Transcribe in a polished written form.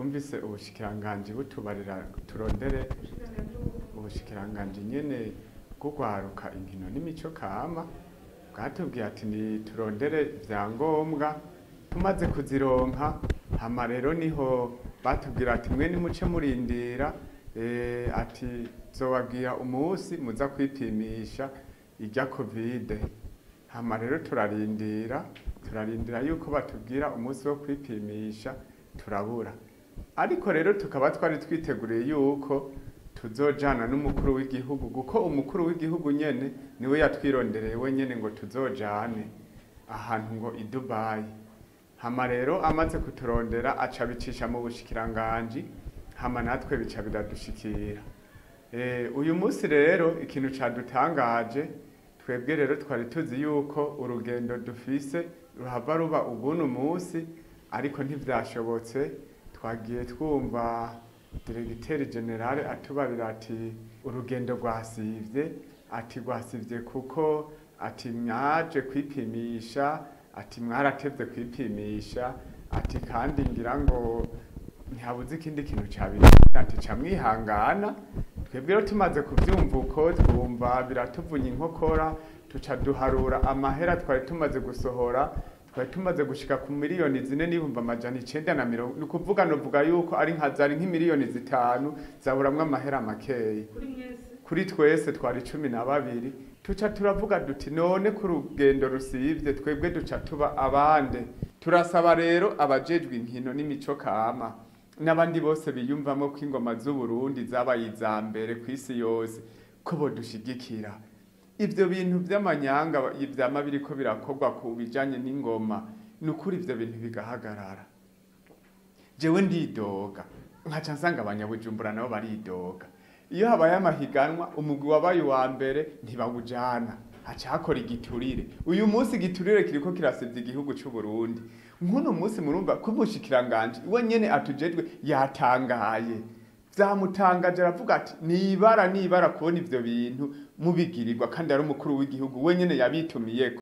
Twumvise ubushikiranganji butubarira turondere ubushikiranganji nyene bwo gwaruka inkino n'imico kama, bwatubwiye ati niturondere ivyangombwa. Tumaze kuzironka, hama rero niho batubwira ati mwe nimuce murindira, ati zobabwira umunsi muza kwipimisha irya Covid. Hama rero turarindira yuko batubwira umunsi wo kwipimisha, turabura. Ariko rero tukaba twari twiteguriye yuko tuzojana n'umukuru w'igihugu, kuko umukuru w'igihugu nyene niwe yatwirondereye wenyene ngo tuzojane ahantu ngo i Dubai. Hama rero amaze kuturondera aca abicisha mu bushikiranganji, hama natwe bica biradushikira. Uyu munsi rero ikintu cadutangaje, twebwe rero twari tuzi yuko urugendo dufise ruhava ruba uguno munsi, ariko ntivyashobotse. Twagiye twumva diregiteri generale atubarira ati urugendo rwasivye, ati rwasivye kuko ati mwaje kwipimisha, ati mwaratevye kwipimisha, ati kandi ngira ngo ntihabuze ikindi kintu cabiteye, ati ca mwihangana. Twebwe rero tumaze kuvyumva uko, twumva biratuvunya inkokora, tuca duharura amahera twari tumaze gusohora. Twari tumaze gushika ku 4,990,000, ni ukuvuga novuga yuko ari nka zari nk'5 miliyoni zaburamwo amahera makeyi kuri twese, twari 12. Tuca turavuga duti none ku rugendo rusivye twebwe duca tuba abande? Turasaba rero abajejwe inkino n'imico kama n'abandi bose biyumvamwo ko ingoma z'Uburundi zabaye iza mbere kw'isi yose ko bodushigikira. Ivyo bintu vy'amanyanga vyama biriko birakorwa ku bijanye n'ingoma, ni ukuri ivyo bintu bigahagarara. Jewe ndidoga, nkaca nsanga abanyabujumbura nabo baridoga. Iyo habaye amahiganwa, umugwi wabaye uwa mbere ntibawujana, haca hakora igiturire. Uyu munsi igiturire kiriko kirasivya igihugu c'Uburundi. Nk'uno munsi murumva ko umushikiranganji we nyene atujejwe yatangaye, vyamutangaje, aravuga ati nibara nibara kubona ivyo bintu mubigirirwa kandi ari umukuru w'igihugu we nyene yabitumiyeko.